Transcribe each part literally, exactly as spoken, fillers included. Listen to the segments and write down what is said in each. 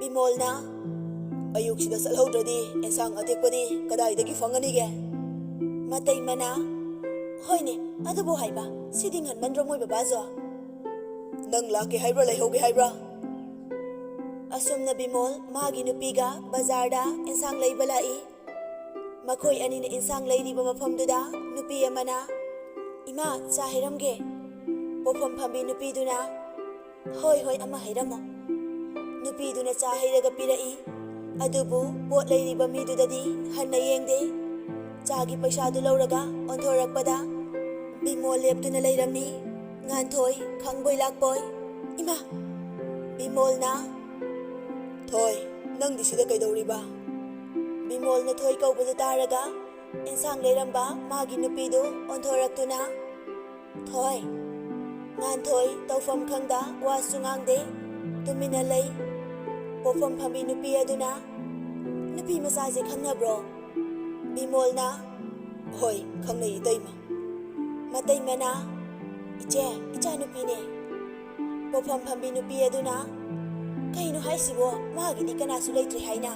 ꯕꯤꯃꯣꯜꯅ, "ꯑꯌꯨꯛꯁꯤꯗ ꯆꯠꯍꯧꯗ꯭ꯔꯗꯤ ꯑꯦꯟꯁꯥꯡ ꯑꯇꯦꯛꯄꯗꯤ ꯀꯗꯥꯏꯗꯒꯤ ꯐꯪꯒꯅꯤꯒꯦ?" ꯃꯇꯩꯃꯅ, "ꯍꯣꯏꯅꯦ, ꯑꯗꯨꯕꯨ ꯍꯥꯏꯕ, ꯁꯤꯗꯤ ꯉꯟꯃꯟꯗ꯭ꯔꯣ ꯃꯣꯏ ꯕꯕꯥꯁꯨ?" "ꯅꯪ ꯂꯥꯛꯀꯦ ꯍꯥꯏꯕ꯭ꯔꯥ, ꯂꯩꯍꯧꯒꯦ ꯍꯥꯏꯕ꯭ꯔꯥ?" ꯑꯁꯨꯝꯅ ꯕꯤꯃꯣꯜ ꯃꯥꯒꯤ ꯅꯨꯄꯤꯒ ꯕꯖꯥꯔꯗ ꯑꯦꯟꯁꯥꯡ ꯂꯩꯕ ꯂꯥꯛꯏ꯫ ꯃꯈꯣꯏ ꯑꯅꯤꯅ ꯏꯟꯁꯥꯡ ꯂꯩꯔꯤꯕ ꯃꯐꯝꯗꯨꯗ ꯅꯨꯄꯤ ꯑꯃꯅ, "ꯏꯃꯥ, ꯆꯥ ꯍꯩꯔꯝꯒꯦ?" ꯄꯣꯠꯐꯝ ꯐꯝꯕꯤ ꯅꯨꯄꯤꯗꯨꯅ, "ꯍꯣꯏ, ꯍꯣꯏ, ꯑꯃ ꯍꯩꯔꯝꯃꯣ꯫" ꯅꯨꯄꯤꯗꯨꯅ ꯆꯥ ꯍꯩꯔꯒ ꯄꯤꯔꯛꯏ꯫ ꯑꯗꯨꯕꯨ ꯄꯣꯠ ꯂꯩꯔꯤꯕ ꯃꯤꯗꯨꯗꯗꯤ ꯍꯟꯅ ꯌꯦꯡꯗꯦ꯫ ꯆꯥꯒꯤ ꯄꯩꯁꯥꯗꯨ ꯂꯧꯔꯒ ꯑꯣꯟꯊꯣꯔꯛꯄꯗ ꯕꯤꯃꯣꯜ ꯂꯦꯞꯇꯨꯅ ꯂꯩꯔꯝꯃꯤ꯫ ꯉꯥꯟꯊꯣꯏ ꯈꯪꯕꯣꯏ ꯂꯥꯛꯄꯣꯏ, "ꯏꯃꯥ!" ꯕꯤꯃꯣꯜꯅ, "ꯊꯣꯏ, ꯅꯪꯗꯤ ꯁꯤꯗ ꯀꯩꯗꯧꯔꯤꯕ?" ꯕꯤꯃꯣꯜꯅ ꯊꯣꯏ ꯀꯧꯕꯗꯨ ꯇꯥꯔꯒ ꯏꯟꯁꯥꯡ ꯂꯩꯔꯝꯕ ꯃꯥꯒꯤ ꯅꯨꯄꯤꯗꯨ ꯑꯣꯟꯊꯣꯔꯛꯇꯨꯅ, "ꯊꯣꯏ!" ꯉꯥꯟꯊꯣꯏ ꯇꯧꯐꯝ ꯈꯪꯗ ꯋꯥꯁꯨ ꯉꯥꯡꯗꯦ, ꯇꯨꯃꯤꯟꯅ ꯂꯩ꯫ ꯄꯣꯠꯐꯝ ꯐꯝꯕꯤ ꯅꯨꯄꯤ ꯑꯗꯨꯅ, "ꯅꯨꯄꯤ ꯃꯆꯥꯁꯦ ꯈꯪꯅꯕ꯭ꯔꯣ?" ꯕꯤꯃꯣꯜꯅ, "ꯍꯣꯏ, ꯈꯪꯅꯩ, ꯏꯇꯩꯃ꯫" ꯃꯇꯩꯃꯅ, "ꯏꯆꯦ, ꯏꯆꯥꯅꯨꯄꯤꯅꯦ꯫" ꯄꯣꯠꯐꯝ ꯐꯝꯕꯤ ꯅꯨꯄꯤ ꯑꯗꯨꯅ, "ꯀꯩꯅꯣ ꯍꯥꯏꯁꯤꯕꯣ? ꯃꯥꯒꯤꯗꯤ ꯀꯅꯥꯁꯨ ꯂꯩꯇ꯭ꯔꯤ ꯍꯥꯏꯅ?"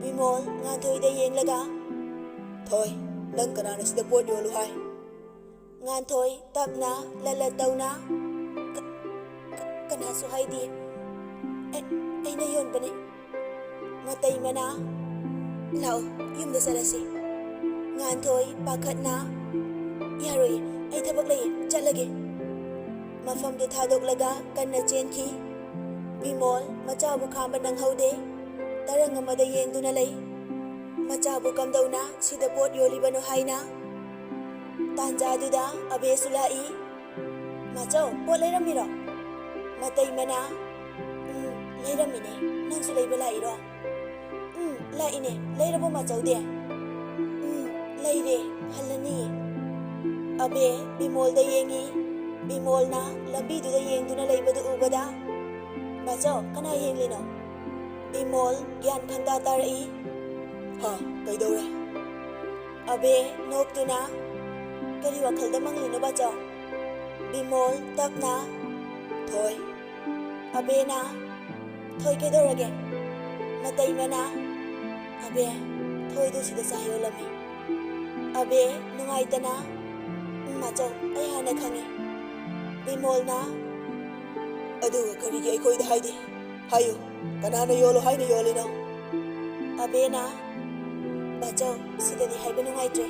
ꯕꯤꯃꯣꯜ ꯉꯥꯟꯊꯣꯏꯗ ꯌꯦꯡꯂꯒ, "ꯊꯣꯏ, ꯅꯪ ꯀꯅꯥꯅ ꯁꯤꯗ ꯄꯣꯠ ꯌꯣꯜꯂꯨ ꯍꯥꯏ?" ꯉꯥꯟꯊꯣꯏ ꯇꯞꯅ, ꯂꯂꯠ ꯇꯧꯅ, "ꯀ-, ꯀ-, ꯀꯅꯥꯁꯨ ꯍꯥꯏꯗꯦ꯫ ꯑꯩ, ꯑꯩꯅ ꯌꯣꯟꯕꯅꯦ꯫" ꯃꯇꯩꯃꯅ, "ꯂꯥꯛꯑꯣ, ꯌꯨꯝꯗ ꯆꯠꯂꯁꯤ꯫" ꯉꯥꯟꯊꯣꯏ ꯄꯥꯈꯠꯅ, "ꯌꯥꯔꯣꯏ, ꯑꯩ ꯊꯕꯛ ꯂꯩꯌꯦ, ꯆꯠꯂꯒꯦ꯫" ꯃꯐꯝꯗꯨ ꯊꯥꯗꯣꯛꯂꯒ ꯀꯟꯅ ꯆꯦꯟꯈꯤ꯫ ꯕꯤꯃꯣꯜ ꯃꯆꯥꯕꯨ ꯈꯥꯝꯕ ꯅꯪꯍꯧꯗꯦ꯫ ꯇꯔꯪ ꯑꯃꯗ ꯌꯦꯡꯗꯨꯅ ꯂꯩ꯫ ꯃꯆꯥꯕꯨ ꯀꯝꯗꯧꯅ ꯁꯤꯗ ꯄꯣꯠ ꯌꯣꯜꯂꯤꯕꯅꯣ ꯍꯥꯏꯅ꯫ ꯇꯥꯟꯖꯥꯗꯨꯗ ꯑꯕꯦꯁꯨ ꯂꯥꯛꯏ꯫ "ꯃꯥꯆꯧ, ꯄꯣꯠ ꯂꯩꯔꯝꯃꯤꯔꯣ?" ꯃꯇꯩꯃꯅ, "ꯎꯝ, ꯂꯩꯔꯝꯃꯤꯅꯦ꯫ ꯅꯪꯁꯨ ꯂꯩꯕ ꯂꯥꯛꯏꯔꯣ?" "ꯎꯝ, ꯂꯥꯛꯏꯅꯦ꯫ ꯂꯩꯔꯕꯣ ꯃꯥꯆꯧꯗꯤ?" "ꯎꯝ, ꯂꯩꯔꯦ꯫ ꯍꯜꯂꯅꯤ꯫" ꯑꯕꯦ ꯕꯤꯃꯣꯜꯗ ꯌꯦꯡꯉꯤ꯫ ꯕꯤꯃꯣꯜꯅ ꯂꯝꯕꯤꯗꯨꯗ ꯌꯦꯡꯗꯨꯅ ꯂꯩꯕꯗꯨ ꯎꯕꯗ, "ꯃꯥꯆꯧ, ꯀꯅꯥ ꯌꯦꯡꯂꯤꯅꯣ?" ꯕꯤꯃꯣꯜ ꯒ꯭ꯌꯥꯟ ꯈꯪꯇꯥ ꯇꯥꯔꯛꯏ꯫ "ꯍꯥ, ꯀꯩꯗꯧꯔꯦ?" ꯑꯕꯦ ꯅꯣꯛꯇꯨꯅ, "ꯀꯔꯤ ꯋꯥꯈꯜꯗ ꯃꯪꯂꯤꯅꯣ, ꯕꯥꯆꯧ?" ꯕꯤꯃꯣꯜ ꯇꯞꯅ, "ꯊꯣꯏ, ꯑꯕꯦꯅ, "ꯊꯣꯏ ꯀꯩꯗꯧꯔꯒꯦ?" ꯃꯇꯩꯃꯅ, "ꯑꯕꯦ, ꯊꯣꯏꯗꯨ ꯁꯤꯗ ꯆꯥ ꯌꯣꯜꯂꯝꯃꯤ꯫ ꯑꯕꯦ ꯅꯨꯡꯉꯥꯏꯇꯅ, "ꯎꯝ, ꯃꯥꯆꯧ, ꯑꯩ ꯍꯥꯟꯅ ꯈꯪꯉꯦ꯫" ꯕꯤꯃꯣꯜꯅ, "ꯑꯗꯨꯒ ꯀꯔꯤꯒꯤ ꯑꯩꯈꯣꯏꯗ ꯍꯥꯏꯗꯦ? ꯍꯥꯏꯌꯨ, ꯀꯅꯥꯅ ꯌꯣꯜꯂꯣ ꯍꯥꯏꯅ ꯌꯣꯜꯂꯤꯅꯣ?" ꯑꯕꯦꯅ, "ꯕꯥꯆꯧ, ꯁꯤꯗꯗꯤ ꯍꯥꯏꯕ ꯅꯨꯡꯉꯥꯏꯇ꯭ꯔꯦ꯫"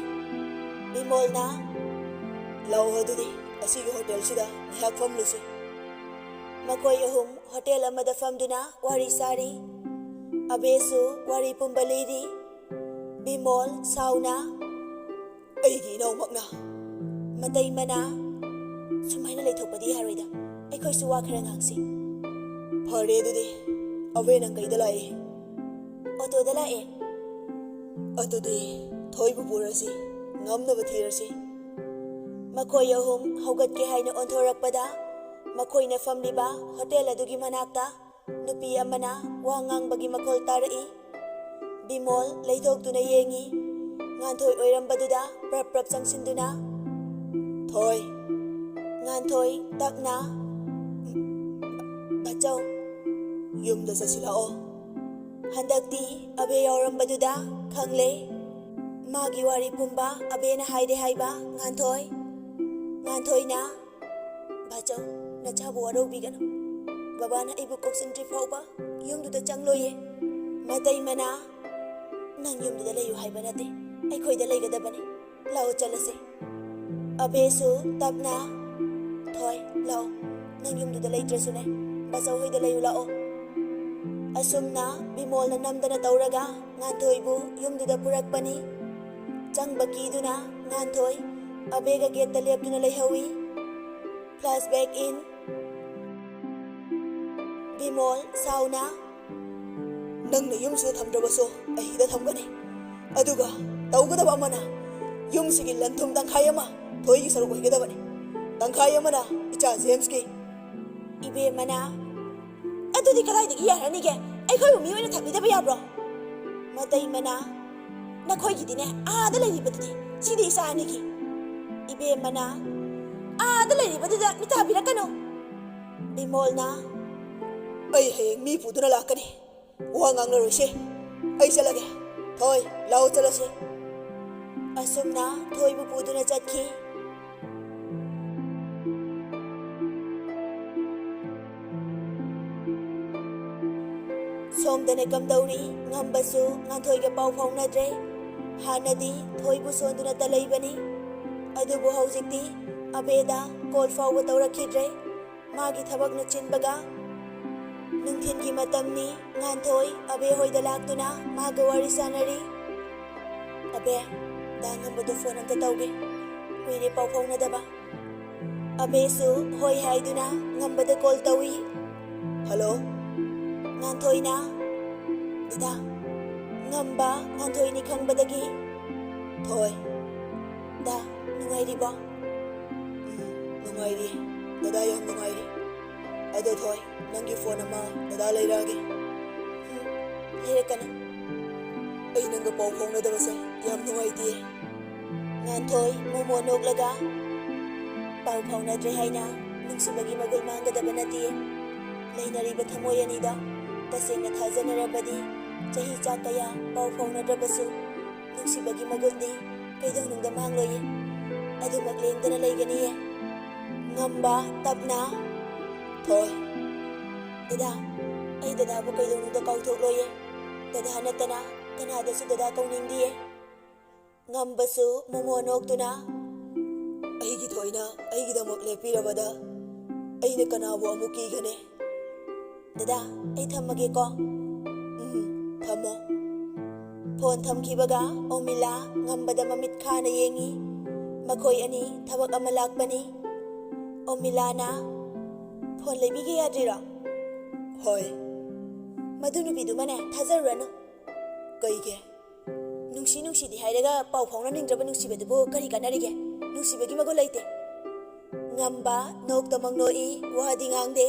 ꯕꯤꯃꯣꯜꯅ, "ꯂꯥꯛꯑꯣ ꯑꯗꯨꯗꯤ, ꯑꯁꯤꯒꯤ ꯍꯣꯇꯦꯜꯁꯤꯗ ꯉꯥꯏꯍꯥꯛ ꯐꯝꯂꯨꯁꯤ꯫" ꯃꯈꯣꯏ ꯑꯍꯨꯝ ꯍꯣꯇꯦꯜ ꯑꯃꯗ ꯐꯝꯗꯨꯅ ꯋꯥꯔꯤ ꯁꯥꯔꯤ꯫ ꯑꯕꯦꯁꯨ ꯋꯥꯔꯤ ꯄꯨꯝꯕ ꯂꯤꯔꯤ꯫ ꯕꯤꯃꯣꯜ ꯁꯥꯎꯅ, "ꯑꯩꯒꯤ ꯏꯅꯥꯎꯃꯛꯅ ꯃꯇꯩ ꯃꯅꯥ ꯁꯨꯃꯥꯏꯅ ꯂꯩꯊꯣꯛꯄꯗꯤ ꯌꯥꯔꯣꯏꯗ꯫ ꯑꯩꯈꯣꯏꯁꯨ ꯋꯥ ꯈꯔ ꯉꯥꯡꯁꯤ꯫" "ꯐꯔꯦ ꯑꯗꯨꯗꯤ, ꯑꯕꯦ ꯅꯪ ꯀꯩꯗ ꯂꯥꯛꯏ?" "ꯑꯣꯇꯣꯗ ꯂꯥꯛꯑꯦ꯫" "ꯑꯗꯨꯗꯤ ꯊꯣꯏꯕꯨ ꯄꯨꯔꯁꯤ, ꯉꯝꯅꯕ ꯊꯤꯔꯁꯤ꯫" ꯃꯈꯣꯏ ꯑꯍꯨꯝ ꯍꯧꯒꯠꯀꯦ ꯍꯥꯏꯅ ꯑꯣꯟꯊꯣꯔꯛꯄꯗ, ꯃꯈꯣꯏꯅ ꯐꯝꯂꯤꯕ ꯍꯣꯇꯦꯜ ꯑꯗꯨꯒꯤ ꯃꯅꯥꯛꯇ ꯅꯨꯄꯤ ꯑꯃꯅ ꯋꯥ ꯉꯥꯡꯕꯒꯤ ꯃꯈꯣꯜ ꯇꯥꯔꯛꯏ꯫ ꯕꯤꯃꯣꯜ ꯂꯩꯊꯣꯛꯇꯨꯅ ꯌꯦꯡꯉꯤ꯫ ꯉꯥꯟꯊꯣꯏ ꯑꯣꯏꯔꯝꯕꯗꯨꯗ ꯄ꯭ꯔꯞ ꯄ꯭ꯔꯞ ꯆꯪꯁꯤꯟꯗꯨꯅ, "ꯊꯣꯏ꯫" ꯉꯥꯟꯊꯣꯏ ꯇꯞꯅ, "ꯕꯥꯆꯧ, ꯌꯨꯝꯗ ꯆꯠꯁꯤꯜꯂꯛꯑꯣ꯫" ꯍꯟꯗꯛꯇꯤ ꯑꯕꯦ ꯌꯥꯎꯔꯝꯕꯗꯨꯗ ꯈꯪꯂꯦ꯫ ꯃꯥꯒꯤ ꯋꯥꯔꯤ ꯄꯨꯝꯕ ꯑꯕꯦꯅ ꯍꯥꯏꯔꯦ ꯍꯥꯏꯕ ꯉꯥꯟꯊꯣꯏ꯫ ꯉꯥꯟꯊꯣꯏꯅ, "ꯕꯥꯆꯧ, ꯅꯆꯥꯕꯨ ꯋꯥꯔꯧꯕꯤꯒꯅꯨ꯫ ꯕꯕꯥꯅ ꯑꯩꯕꯨ ꯀꯧꯁꯤꯟꯗ꯭ꯔꯤ ꯐꯥꯎꯕ ꯌꯨꯝꯗꯨꯗ ꯆꯪꯂꯣꯏꯌꯦ꯫" ꯃꯇꯩ ꯃꯅꯥ, "ꯅꯪ ꯌꯨꯝꯗꯨꯗ ꯂꯩꯌꯨ ꯍꯥꯏꯕ ꯅꯠꯇꯦ, ꯑꯩꯈꯣꯏꯗ ꯂꯩꯒꯗꯕꯅꯤ꯫ ꯂꯥꯛꯑꯣ ꯆꯠꯂꯁꯦ꯫" ꯑꯕꯦꯁꯨ ꯇꯞꯅ, "ꯊꯣꯏ, ꯂꯥꯛꯑꯣ꯫ ꯅꯪ ꯌꯨꯝꯗꯨꯗ ꯂꯩꯇ꯭ꯔꯁꯨꯅꯦ, ꯕꯥꯆꯧ ꯍꯣꯏꯗ ꯂꯩꯌꯨ ꯂꯥꯛꯑꯣ꯫" ꯑꯁꯨꯝꯅ ꯕꯤꯃꯣꯜꯅ ꯅꯝꯗꯅ ꯇꯧꯔꯒ ꯉꯥꯟꯊꯣꯏꯕꯨ ꯌꯨꯝꯗꯨꯗ ꯄꯨꯔꯛꯄꯅꯤ꯫ ꯆꯪꯕ ꯀꯤꯗꯨꯅ ꯉꯥꯟꯊꯣꯏ ꯑꯕꯦꯒ ꯒꯦꯠꯇ ꯂꯦꯞꯇꯨꯅ ꯂꯩꯍꯧꯏ꯫ Flashback in. ꯕꯤꯃꯣꯜ ꯁꯥꯎꯅ, "ꯅꯪꯅ ꯌꯨꯝꯁꯤꯗ ꯊꯝꯗ꯭ꯔꯕꯁꯨ ꯑꯩꯗ ꯊꯝꯒꯅꯤ꯫ ꯑꯗꯨꯒ ꯇꯧꯒꯗꯕ ꯑꯃꯅ, ꯌꯨꯝꯁꯤꯒꯤ ꯂꯟ ꯊꯨꯝ ꯇꯪꯈꯥꯏ ꯑꯃ ꯊꯣꯏꯒꯤ ꯁꯔꯨꯛ ꯑꯣꯏꯒꯗꯕꯅꯤ, ꯇꯪꯈꯥꯏ ꯑꯃꯅ ꯏꯆꯥ ꯖꯦꯝꯁꯀꯤ꯫" ꯏꯕꯦꯝꯃꯅ, "ꯑꯗꯨꯗꯤ ꯀꯗꯥꯏꯗꯒꯤ ꯌꯥꯔꯅꯤꯒꯦ? ꯑꯩꯈꯣꯏꯕꯨ ꯃꯤ ꯑꯣꯏꯅ ꯊꯝꯕꯤꯗꯕ ꯌꯥꯕ꯭ꯔꯣ?" ꯃꯇꯩꯃꯅ, "ꯅꯈꯣꯏꯒꯤꯗꯤꯅꯦ, ꯑꯥꯗ ꯂꯩꯔꯤꯕꯗꯨꯗꯤ, ꯁꯤꯗꯤ ꯏꯆꯥ ꯑꯅꯤꯒꯤ꯫" ꯏꯕꯦꯝꯃꯅ, "ꯑꯥꯗ ꯂꯩꯔꯤꯕꯗꯨꯗ ꯃꯤꯇꯥꯕꯤꯔꯛꯀꯅꯨ꯫" ꯕꯤꯃꯣꯜꯅ, ꯑꯩ ꯍꯌꯦꯡ ꯃꯤ ꯄꯨꯗꯨꯅ ꯂꯥꯛꯀꯅꯤ꯫ ꯋꯥ ꯉꯥꯡꯅꯔꯣꯏꯁꯦ꯫ ꯑꯩ ꯆꯠꯂꯒꯦ꯫ ꯊꯣꯏ, ꯂꯥꯛꯑꯣ ꯆꯠꯂꯁꯤ꯫ ꯑꯁꯨꯝꯅ ꯊꯣꯏꯕꯨ ꯄꯨꯗꯨꯅ ꯆꯠꯈꯤ꯫ ꯁꯣꯝꯗꯅ ꯀꯝꯗꯧꯔꯤ? ꯉꯝꯕꯁꯨ ꯉꯥꯟꯊꯣꯏꯒ ꯄꯥꯎ ꯐꯥꯎꯅꯗ꯭ꯔꯦ꯫ ꯍꯥꯟꯅꯗꯤ ꯊꯣꯏꯕꯨ ꯁꯣꯟꯗꯨꯅꯇ ꯂꯩꯕꯅꯤ꯫ ꯑꯗꯨꯕꯨ ꯍꯧꯖꯤꯛꯇꯤ ꯑꯕꯦꯗ ꯀꯣꯜ ꯐꯥꯎꯕ ꯇꯧꯔꯛꯈꯤꯗ꯭ꯔꯦ꯫ ꯃꯥꯒꯤ ꯊꯕꯛꯅ ꯆꯤꯟꯕꯒ꯫ ꯅꯨꯡꯊꯤꯜꯒꯤ ꯃꯇꯝꯅꯤ꯫ ꯉꯥꯟꯊꯣꯏ ꯑꯕꯦ ꯍꯣꯏꯗ ꯂꯥꯛꯇꯨꯅ ꯃꯥꯒ ꯋꯥꯔꯤ ꯁꯥꯟꯅꯔꯤ꯫ "ꯑꯕꯦ, ꯗꯥ ꯉꯝꯕꯗꯣ ꯐꯣꯟ ꯑꯝꯇ ꯇꯧꯒꯦ꯫ ꯀꯨꯏꯔꯦ ꯄꯥꯎ ꯐꯥꯎꯅꯗꯕ꯫" ꯑꯕꯦꯁꯨ ꯍꯣꯏ ꯍꯥꯏꯗꯨꯅ ꯉꯝꯕꯗ ꯀꯣꯜ ꯇꯧꯏ꯫ "ꯍꯜꯂꯣ?" ꯉꯥꯟꯊꯣꯏꯅ, "ꯗꯗꯥ, ꯉꯝꯕ ꯉꯥꯟꯊꯣꯏꯅꯤ ꯈꯪꯕꯗꯒꯤ꯫" "ꯊꯣꯏ, ꯗꯥ, ꯅꯨꯡꯉꯥꯏꯔꯤꯕꯣ?" "ꯎꯝ, ꯅꯨꯡꯉꯥꯏꯔꯤ꯫ ꯗꯗꯥ ꯌꯥꯝ ꯅꯨꯡꯉꯥꯏꯔꯤ꯫ ꯑꯗꯣ ꯊꯣꯏ, ꯅꯪꯒꯤ ꯐꯣꯟ ꯑꯃ ꯗꯗꯥ ꯂꯩꯔꯛꯑꯒꯦ꯫" "ꯎꯝ, ꯂꯩꯔꯛꯀꯅꯤ꯫" "ꯑꯩ ꯅꯪꯒ ꯄꯥꯎ ꯐꯥꯎꯅꯗꯕꯁꯦ ꯌꯥꯝ ꯅꯨꯡꯉꯥꯏꯇꯦ꯫" ꯉꯥꯟꯊꯣꯏ ꯃꯣꯃꯣ ꯅꯣꯛꯂꯒ, "ꯄꯥꯎ ꯐꯥꯎꯅꯗ꯭ꯔꯦ ꯍꯥꯏꯅ ꯅꯨꯡꯁꯤꯕꯒꯤ ꯃꯒꯨꯟ ꯃꯥꯡꯒꯗꯕ ꯅꯠꯇꯦ꯫ ꯂꯩꯅꯔꯤꯕ ꯊꯃꯣꯏ ꯑꯅꯤꯗ ꯇꯁꯦꯡꯅ ꯊꯥꯖꯅꯔꯕꯗꯤ ꯆꯍꯤ ꯆꯥ ꯀꯌꯥ ꯄꯥꯎ ꯐꯥꯎꯅꯗ꯭ꯔꯕꯁꯨ ꯅꯨꯡꯁꯤꯕꯒꯤ ꯃꯒꯨꯟꯗꯤ ꯀꯩꯗꯧꯅꯨꯡꯗ ꯃꯥꯡꯂꯣꯏꯌꯦ꯫ ꯑꯗꯨꯃꯛ ꯂꯦꯡꯗꯅ ꯂꯩꯒꯅꯤꯌꯦ꯫" ꯉꯝꯕ ꯇꯞꯅ, "ꯊꯣꯏ, ꯗꯗꯥ, ꯑꯩ ꯗꯗꯥꯕꯨ ꯀꯩꯗꯧꯅꯨꯡꯗ ꯀꯥꯎꯊꯣꯛꯂꯣꯏꯌꯦ꯫ ꯗꯗꯥ ꯅꯠꯇꯅ ꯀꯅꯥꯗꯁꯨ ꯗꯗꯥ ꯀꯧꯅꯤꯡꯗꯤꯌꯦ꯫" ꯉꯝꯕꯁꯨ ꯃꯣꯃꯣ ꯅꯣꯛꯇꯨꯅ, "ꯑꯩꯒꯤ ꯊꯣꯏꯅ ꯑꯩꯒꯤꯗꯃꯛ ꯂꯦꯞꯄꯤꯔꯕꯗ ꯑꯩꯅ ꯀꯅꯥꯕꯨ ꯑꯃꯨꯛ ꯀꯤꯒꯅꯤ?" "ꯗꯗꯥ, ꯑꯩ ꯊꯝꯃꯒꯦꯀꯣ꯫" "ꯎꯝ, ꯊꯝꯃꯣ꯫" ꯐꯣꯟ ꯊꯝꯈꯤꯕꯒ ꯑꯣꯃꯤꯂꯥ ꯉꯝꯕꯗ ꯃꯃꯤꯠ ꯈꯥꯅ ꯌꯦꯡꯉꯤ꯫ ꯃꯈꯣꯏ ꯑꯅꯤ ꯊꯕꯛ ꯑꯃ ꯂꯥꯛꯄꯅꯤ꯫ ꯑꯣꯃꯤꯂꯥꯅ, "ꯐꯣꯟ ꯂꯩꯕꯤꯒꯦ ꯌꯥꯗ꯭ꯔꯤꯔꯣ?" "ꯍꯣꯏ꯫" "ꯃꯗꯨ ꯅꯨꯄꯤꯗꯨꯃꯅꯦ ꯊꯥꯖꯔꯨꯔꯅꯨ꯫" "ꯀꯩꯒꯤ?" "ꯅꯨꯡꯁꯤ ꯅꯨꯡꯁꯤꯗꯤ ꯍꯥꯏꯔꯒ ꯄꯥꯎ ꯐꯥꯎꯅꯅꯤꯡꯗ꯭ꯔꯕ ꯅꯨꯡꯁꯤꯕꯗꯨꯕꯨ ꯀꯔꯤ ꯀꯥꯟꯅꯔꯤꯒꯦ? ꯅꯨꯡꯁꯤꯕꯒꯤ ꯃꯒꯨꯟ ꯂꯩꯇꯦ꯫" ꯉꯝꯕ ꯅꯣꯛꯇꯃꯛ ꯅꯣꯛꯏ, ꯋꯥꯗꯤ ꯉꯥꯡꯗꯦ꯫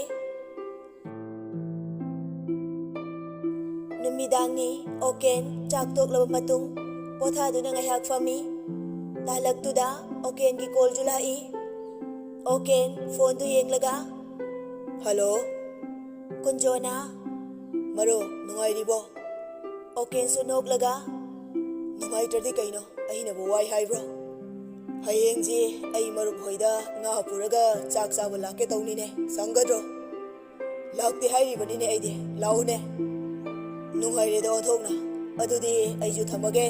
ꯅꯨꯃꯤꯗꯥꯡꯅꯤ꯫ ꯑꯣꯀꯦꯟ ꯆꯥꯛ ꯇꯣꯛꯂꯕ ꯃꯇꯨꯡ ꯄꯣꯊꯥꯗꯨꯅ ꯉꯥꯏꯍꯥꯛ ꯐꯝꯃꯤ꯫ ꯇꯥꯂꯛꯇꯨꯗ ꯑꯣꯀꯦꯟꯒꯤ ꯀꯣꯜꯁꯨ ꯂꯥꯛꯏ꯫ ꯑꯣꯀꯦꯟ ꯐꯣꯟꯗꯨ ꯌꯦꯡꯂꯒ, "ꯍꯜꯂꯣ?" ꯀꯨꯟꯖꯣꯅ, "ꯃꯔꯨꯞ, ꯅꯨꯡꯉꯥꯏꯔꯤꯕꯣ?" ꯑꯣꯀꯦꯟꯁꯨ ꯅꯣꯛꯂꯒ, "ꯅꯨꯡꯉꯥꯏꯇ꯭ꯔꯗꯤ ꯀꯩꯅꯣ, ꯑꯩꯅꯕꯨ ꯋꯥꯏ ꯍꯥꯏꯕ꯭ꯔꯣ? ꯍꯌꯦꯡꯁꯦ ꯑꯩ ꯃꯔꯨꯞ ꯍꯣꯏꯗ ꯉꯥ ꯄꯨꯔꯒ ꯆꯥꯛ ꯆꯥꯕ ꯂꯥꯛꯀꯦ ꯇꯧꯅꯤꯅꯦ, ꯁꯪꯒꯗ꯭ꯔꯣ?" "ꯂꯥꯛꯇꯦ ꯍꯥꯏꯔꯤꯕꯅꯤꯅꯦ ꯑꯩꯗꯤ, ꯂꯥꯛꯎꯅꯦ꯫" "ꯅꯨꯡꯉꯥꯏꯔꯦꯗ ꯑꯣꯟꯊꯣꯛꯅ, ꯑꯗꯨꯗꯤ ꯑꯩꯁꯨ ꯊꯝꯃꯒꯦ꯫"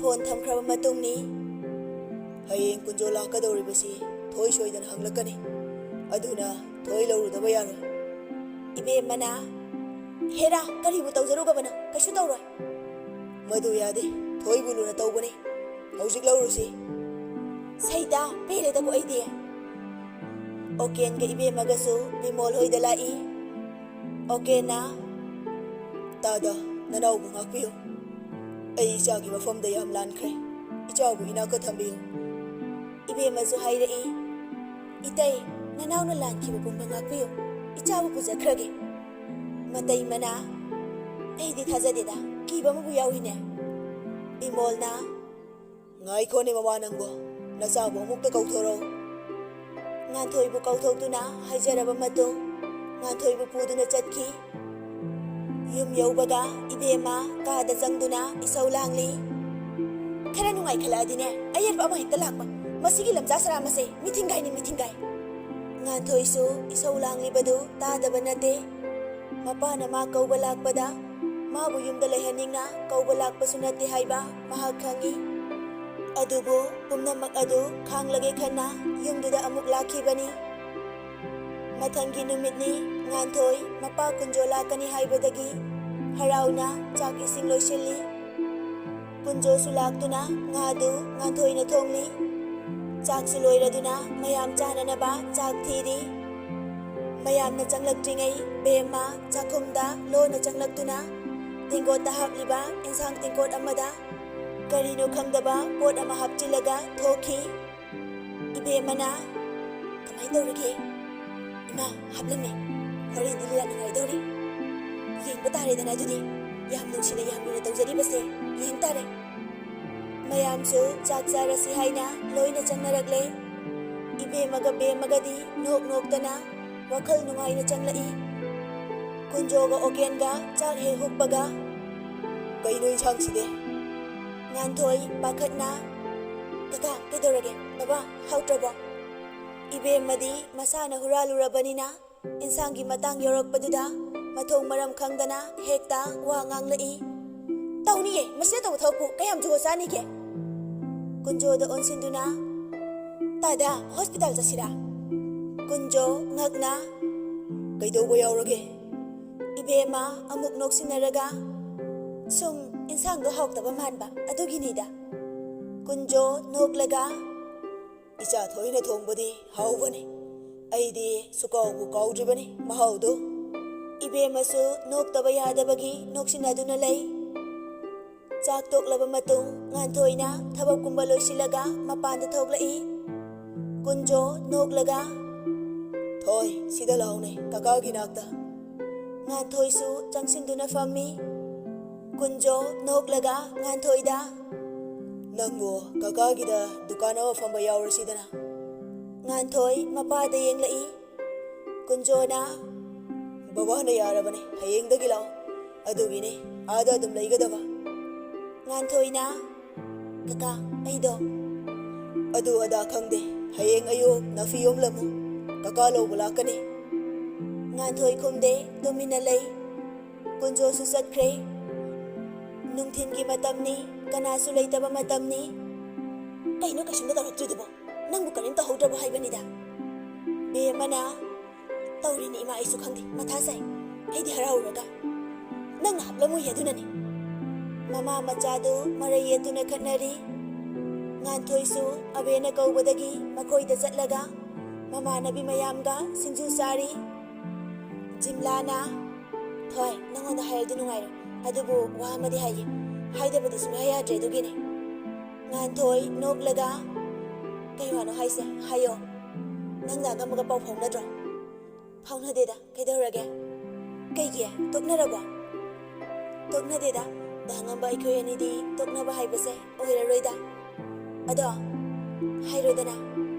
ꯐꯣꯟ ꯊꯝꯈ꯭ꯔꯕ ꯃꯇꯨꯡꯅꯤ꯫ "ꯍꯌꯦꯡ ꯀꯨꯟꯖꯣ ꯂꯥꯛꯀꯗꯧꯔꯤꯕꯁꯤ ꯊꯣꯏ ꯁꯣꯏꯗꯅ ꯍꯪꯂꯛꯀꯅꯤ, ꯑꯗꯨꯅ ꯊꯣꯏ ꯂꯧꯔꯨꯗꯕ ꯌꯥꯔꯣꯏ꯫" ꯏꯕꯦꯝꯃꯅ, "ꯍꯦꯔꯥ, ꯀꯔꯤꯕꯨ ꯇꯧꯖꯔꯨꯒꯕꯅꯣ? ꯀꯩꯁꯨ ꯇꯧꯔꯣꯏ꯫" "ꯃꯗꯨ ꯌꯥꯗꯦ, ꯊꯣꯏꯕꯨ ꯂꯨꯅ ꯇꯧꯕꯅꯤ, ꯍꯧꯖꯤꯛ ꯂꯧꯔꯨꯁꯤ꯫" "ꯁꯩꯇꯥ, ꯄꯦꯜꯂꯦꯗꯀꯣ ꯑꯩꯗꯤ꯫" ꯑꯣꯀꯦꯟꯒ ꯏꯕꯦꯝꯃꯒꯁꯨ ꯕꯤꯃꯣꯜ ꯍꯣꯏꯗ ꯂꯥꯛꯏ꯫ ꯑꯣꯀꯦꯟꯅ, "ꯇꯥꯗ, ꯅꯅꯥꯎꯕꯨ ꯉꯥꯛꯄꯤꯌꯨ꯫ ꯑꯩ ꯏꯆꯥꯒꯤ ꯃꯐꯝꯗ ꯌꯥꯝ ꯂꯥꯟꯈ꯭ꯔꯦ꯫ ꯏꯆꯥꯕꯨ ꯏꯅꯥꯛꯇ ꯊꯝꯕꯤꯌꯨ꯫" ꯏꯕꯦꯝꯃꯁꯨ ꯍꯥꯏꯔꯛꯏ, "ꯏꯇꯩ, ꯅꯅꯥꯎꯅ ꯂꯥꯟꯈꯤꯕ ꯄꯨꯝꯕ ꯉꯥꯛꯄꯤꯌꯨ꯫ ꯏꯆꯥꯕꯨ ꯄꯨꯖꯈ꯭ꯔꯒꯦ꯫" ꯃꯇꯩꯃꯅ, "ꯑꯩꯗꯤ ꯊꯥꯖꯗꯦꯗ, ꯀꯤꯕ ꯑꯃꯕꯨ ꯌꯥꯎꯏꯅꯦ꯫" ꯕꯤꯃꯣꯜꯅ, "ꯉꯥꯏꯈꯣꯅꯦ ꯃꯃꯥ ꯅꯪꯕꯣ, ꯅꯆꯥꯕꯨ ꯑꯃꯨꯛꯇ ꯀꯧꯊꯣꯔꯛꯎ꯫" ꯉꯥꯟꯊꯣꯏꯕꯨ ꯀꯧꯊꯣꯛꯇꯨꯅ ꯍꯥꯏꯖꯔꯕ ꯃꯇꯨꯡ, ꯉꯥꯟꯊꯣꯏꯕꯨ ꯄꯨꯗꯨꯅ ꯆꯠꯈꯤ꯫ ꯌꯨꯝ ꯌꯧꯕꯒ ꯏꯕꯦꯝꯃ ꯀꯥꯗ ꯆꯪꯗꯨꯅ ꯏꯁꯧ ꯂꯥꯡꯂꯤ꯫ "ꯈꯔ ꯅꯨꯡꯉꯥꯏꯈꯠꯂꯛꯑꯗꯤꯅꯦ, ꯑꯌꯦꯠꯄ ꯑꯃ ꯍꯦꯛꯇ ꯂꯥꯛꯄ꯫ ꯃꯁꯤꯒꯤ ꯂꯝꯆꯥ ꯁꯔꯥ ꯃꯁꯦ ꯃꯤꯊꯤꯡꯒꯥꯏꯅꯤ, ꯃꯤꯊꯤꯡꯒꯥꯏ꯫" ꯉꯥꯟꯊꯣꯏꯁꯨ ꯏꯁꯧ ꯂꯥꯡꯂꯤꯕꯗꯨ ꯇꯥꯗꯕ ꯅꯠꯇꯦ꯫ ꯃꯄꯥꯅ ꯃꯥ ꯀꯧꯕ ꯂꯥꯛꯄꯗ ꯃꯥꯕꯨ ꯌꯨꯝꯗ ꯂꯩꯍꯟꯅꯤꯡꯅ ꯀꯧꯕ ꯂꯥꯛꯄꯁꯨ ꯅꯠꯇꯦ ꯍꯥꯏꯕ ꯃꯍꯥꯛ ꯈꯪꯏ꯫ ꯑꯗꯨꯕꯨ ꯄꯨꯝꯅꯃꯛ ꯑꯗꯨ ꯈꯥꯡꯂꯒꯦ ꯈꯟꯅ ꯌꯨꯝꯗꯨꯗ ꯑꯃꯨꯛ ꯂꯥꯛꯈꯤꯕꯅꯤ꯫ ꯃꯊꯪꯒꯤ ꯅꯨꯃꯤꯠꯅꯤ꯫ ꯉꯥꯟꯊꯣꯏ ꯃꯄꯥ ꯀꯨꯟꯖꯣ ꯂꯥꯛꯀꯅꯤ ꯍꯥꯏꯕꯗꯒꯤ ꯍꯔꯥꯎꯅ ꯆꯥꯛ ꯏꯁꯤꯡ ꯂꯣꯏꯁꯤꯜꯂꯤ꯫ ꯀꯨꯟꯖꯣꯁꯨ ꯂꯥꯛꯇꯨꯅ ꯉꯥꯗꯨ ꯉꯥꯟꯊꯣꯏꯅ ꯊꯣꯡꯂꯤ꯫ ꯆꯥꯛꯁꯨ ꯂꯣꯏꯔꯗꯨꯅ ꯃꯌꯥꯝ ꯆꯥꯅꯅꯕ ꯆꯥꯛ ꯊꯤꯔꯤ꯫ ꯃꯌꯥꯝꯅ ꯆꯪꯂꯛꯇ꯭ꯔꯤꯉꯩ ꯕꯦꯝꯃ ꯆꯥꯛꯈꯨꯝꯗ ꯂꯣꯟꯅ ꯆꯪꯂꯛꯇꯨꯅ ꯇꯦꯡꯀꯣꯠꯇ ꯍꯥꯞꯂꯤꯕ ꯏꯟꯁꯥꯡ ꯇꯦꯡꯀꯣꯠ ꯑꯃꯗ ꯀꯔꯤꯅꯣ ꯈꯪꯗꯕ ꯄꯣꯠ ꯑꯃ ꯍꯥꯞꯆꯤꯜꯂꯒ ꯊꯣꯛꯈꯤ꯫ ꯏꯕꯦꯝꯃꯅ, "ꯀꯃꯥꯏꯅ ꯇꯧꯔꯒꯦ?" "ꯏꯃꯥ, ꯍꯥꯞꯂꯝꯃꯦ꯫ ꯍꯣꯔꯦꯟꯗꯤ ꯂꯤꯂꯥ ꯅꯨꯡꯉꯥꯏꯗꯧꯔꯤ꯫ ꯌꯦꯡꯕ ꯇꯥꯔꯦꯗꯅ ꯑꯗꯨꯗꯤ꯫ ꯌꯥꯝ ꯅꯨꯡꯁꯤꯅ, ꯌꯥꯝ ꯂꯨꯅ ꯇꯧꯖꯔꯤꯕꯁꯦ ꯌꯦꯡ ꯇꯥꯔꯦ꯫" ꯃꯌꯥꯝꯁꯨ ꯆꯥꯛ ꯆꯥꯔꯁꯤ ꯍꯥꯏꯅ ꯂꯣꯏꯅ ꯆꯪꯅꯔꯛꯂꯦ꯫ ꯏꯕꯦꯝꯃꯒ ꯕꯦꯝꯃꯒꯗꯤ ꯅꯣꯛ ꯅꯣꯛꯇꯅ, ꯋꯥꯈꯜ ꯅꯨꯡꯉꯥꯏꯅ ꯆꯪꯂꯛꯏ꯫ ꯀꯨꯟꯖꯣꯒ ꯑꯣꯀꯦꯟꯒ ꯆꯥꯛ ꯍꯦꯛ ꯍꯨꯛꯄꯒ, "ꯀꯩꯅꯣ ꯏꯟꯁꯥꯡꯁꯤꯗꯤ?" ꯉꯥꯟꯊꯣꯏ ꯄꯥꯈꯠꯅ, "ꯀꯀꯥ, ꯀꯩꯗꯧꯔꯒꯦ? ꯕꯕꯥ, ꯍꯥꯎꯇ꯭ꯔꯕꯣ?" ꯏꯕꯦꯝꯃꯗꯤ ꯃꯁꯥꯅ ꯍꯨꯔꯥꯜꯂꯨꯔꯕꯅꯤꯅ ꯏꯟꯁꯥꯡꯒꯤ ꯃꯇꯥꯡ ꯌꯧꯔꯛꯄꯗꯨꯗ ꯃꯊꯣꯡ ꯃꯔꯝ ꯈꯪꯗꯅ ꯍꯦꯛꯇ ꯋꯥ ꯉꯥꯡꯂꯛꯏ꯫ "ꯇꯧꯅꯤꯌꯦ, ꯃꯁꯤꯅ ꯇꯧꯕ ꯊꯕꯛꯄꯨ ꯀꯌꯥꯝ ꯖꯨꯒꯣꯠ ꯆꯥꯅꯤꯒꯦ?" ꯀꯨꯟꯖꯣꯗ ꯑꯣꯟꯁꯤꯟꯗꯨꯅ, "ꯇꯥꯗ, ꯍꯣꯁꯄꯤꯇꯥꯜ ꯆꯠꯁꯤꯔꯥ?" ꯀꯨꯟꯖꯣ ꯉꯛꯅ, "ꯀꯩꯗꯧꯕ ꯌꯥꯎꯔꯒꯦ?" ꯏꯕꯦꯝꯃ ꯑꯃꯨꯛ ꯅꯣꯛꯁꯤꯟꯅꯔꯒ, "ꯁꯨꯝ ꯏꯟꯁꯥꯡꯗꯣ ꯍꯥꯎꯇꯕ ꯃꯥꯟꯕ ꯑꯗꯨꯒꯤꯅꯤꯗ꯫" ꯀꯨꯟꯖꯣ ꯅꯣꯛꯂꯒ, "ꯏꯆꯥ ꯊꯣꯏꯅ ꯊꯣꯡꯕꯗꯤ ꯍꯥꯎꯕꯅꯤ꯫ ꯑꯩꯗꯤ ꯁꯨꯀꯥꯎꯕꯨ ꯀꯥꯎꯗ꯭ꯔꯤꯕꯅꯤ ꯃꯍꯥꯎꯗꯨ꯫" ꯏꯕꯦꯝꯃꯁꯨ ꯅꯣꯛꯇꯕ ꯌꯥꯗꯕꯒꯤ ꯅꯣꯛꯁꯤꯟꯅꯗꯨꯅ ꯂꯩ꯫ ꯆꯥꯛ ꯇꯣꯛꯂꯕ ꯃꯇꯨꯡ ꯉꯥꯟꯊꯣꯏꯅ ꯊꯕꯛꯀꯨꯝꯕ ꯂꯣꯏꯁꯤꯜꯂꯒ ꯃꯄꯥꯟꯗ ꯊꯣꯛꯂꯛꯏ꯫ ꯀꯨꯟꯖꯣ ꯅꯣꯛꯂꯒ, "ꯊꯣꯏ, ꯁꯤꯗ ꯂꯥꯎꯅꯦ, ꯀꯀꯥꯒꯤ ꯅꯥꯛꯇ꯫" ꯉꯥꯟꯊꯣꯏꯁꯨ ꯆꯪꯁꯤꯟꯗꯨꯅ ꯐꯝꯃꯤ꯫ ꯀꯨꯟꯖꯣ ꯅꯣꯛꯂꯒ ꯉꯥꯟꯊꯣꯏꯗ, "ꯅꯪꯕꯨ ꯀꯀꯥꯒꯤꯗ ꯗꯨꯀꯥꯟ ꯑꯃ ꯐꯝꯕ ꯌꯥꯎꯔꯁꯤꯗꯅ?" ꯉꯥꯟꯊꯣꯏ ꯃꯄꯥꯗ ꯌꯦꯡꯂꯛꯏ꯫ ꯀꯨꯟꯖꯣꯅ, "ꯕꯕꯥꯅ ꯌꯥꯔꯕꯅꯦ, ꯍꯌꯦꯡꯗꯒꯤ ꯂꯥꯛꯑꯣ꯫ ꯑꯗꯨꯒꯤꯅꯦ ꯑꯥꯗ ꯑꯗꯨꯝ ꯂꯩꯒꯗꯕ꯫" ꯉꯥꯟꯊꯣꯏꯅ, "ꯀꯀꯥ, ꯑꯩꯗꯣ ꯑꯗꯨ ꯑꯗꯥ ꯈꯪꯗꯦ, ꯍꯌꯦꯡ ꯑꯌꯨꯛ ꯅꯥꯐꯤ ꯌꯣꯝꯂꯝꯃꯨ, ꯀꯀꯥ ꯂꯧꯕ ꯂꯥꯛꯀꯅꯤ꯫" ꯉꯥꯟꯊꯣꯏ ꯈꯨꯝꯗꯦ, ꯇꯨꯃꯤꯟꯅ ꯂꯩ꯫ ꯀꯨꯟꯖꯣꯁꯨ ꯆꯠꯈ꯭ꯔꯦ꯫ ꯅꯨꯡꯊꯤꯟꯒꯤ ꯃꯇꯝꯅꯤ, ꯀꯅꯥꯁꯨ ꯂꯩꯇꯕ ꯃꯇꯝꯅꯤ꯫ "ꯀꯩꯅꯣ ꯀꯩꯁꯨꯝꯇ ꯇꯧꯔꯛꯇ꯭ꯔꯤꯗꯨꯕꯣ? ꯅꯪꯕꯨ ꯀꯔꯤꯝ ꯇꯧꯍꯧꯗ꯭ꯔꯕꯣ ꯍꯥꯏꯕꯅꯤꯗ?" ꯕꯦꯝꯃꯅ, "ꯇꯧꯔꯤꯅꯤ ꯏꯃꯥ, ꯑꯩꯁꯨ ꯈꯪꯗꯦ, ꯃꯊꯥ ꯁꯥꯏ꯫ ꯑꯩꯗꯤ ꯍꯔꯥꯎꯔꯒ꯫ ꯅꯪꯅ ꯍꯥꯞꯂꯝꯃꯣꯏ ꯑꯗꯨꯅꯅꯤ꯫" ꯃꯃꯥ ꯃꯆꯥꯗꯨ ꯃꯔꯩ ꯌꯦꯠꯇꯨꯅ ꯈꯠꯅꯔꯤ꯫ ꯉꯥꯟꯊꯣꯏꯁꯨ ꯑꯕꯦꯅ ꯀꯧꯕꯗꯒꯤ ꯃꯈꯣꯏꯗ ꯆꯠꯂꯒ ꯃꯃꯥꯟꯅꯕꯤ ꯃꯌꯥꯝꯒ ꯁꯤꯡꯖꯨ ꯆꯥꯔꯤ꯫ ꯖꯤꯝꯂꯥꯅ, "ꯊꯣꯏ, ꯅꯪꯉꯣꯟꯗ ꯍꯥꯏꯔꯗꯤ ꯅꯨꯡꯉꯥꯏꯔꯣꯏ, ꯑꯗꯨꯕꯨ ꯋꯥ ꯑꯃꯗꯤ ꯍꯥꯏꯒꯦ꯫ ꯍꯥꯏꯗꯕꯗꯤ ꯁꯨꯡꯌꯥ ꯌꯥꯗ꯭ꯔꯦ, ꯑꯗꯨꯒꯤꯅꯦ꯫" ꯉꯥꯟꯊꯣꯏ ꯅꯣꯛꯂꯒ, "ꯀꯩ ꯋꯥꯅꯣ ꯍꯥꯏꯁꯦ? ꯍꯥꯏꯌꯣ꯫ ꯅꯪ ꯗꯥ ꯉꯝꯕꯒ ꯄꯥꯎ ꯐꯥꯎꯅꯗ꯭ꯔꯣ?" "ꯐꯥꯎꯅꯗꯦꯗ꯫ ꯀꯩꯗꯧꯔꯒꯦ? ꯀꯩꯒꯤ? ꯇꯣꯛꯅꯔꯕꯣ?" "ꯇꯣꯛꯅꯗꯦꯗ꯫ ꯗꯥ ꯉꯝꯕ ꯑꯩꯈꯣꯏ ꯑꯅꯤꯗꯤ ꯇꯣꯛꯅꯕ ꯍꯥꯏꯕꯁꯦ ꯑꯣꯏꯔꯔꯣꯏꯗ꯫ ꯑꯗꯣ ꯍꯥꯏꯔꯣꯗꯅ,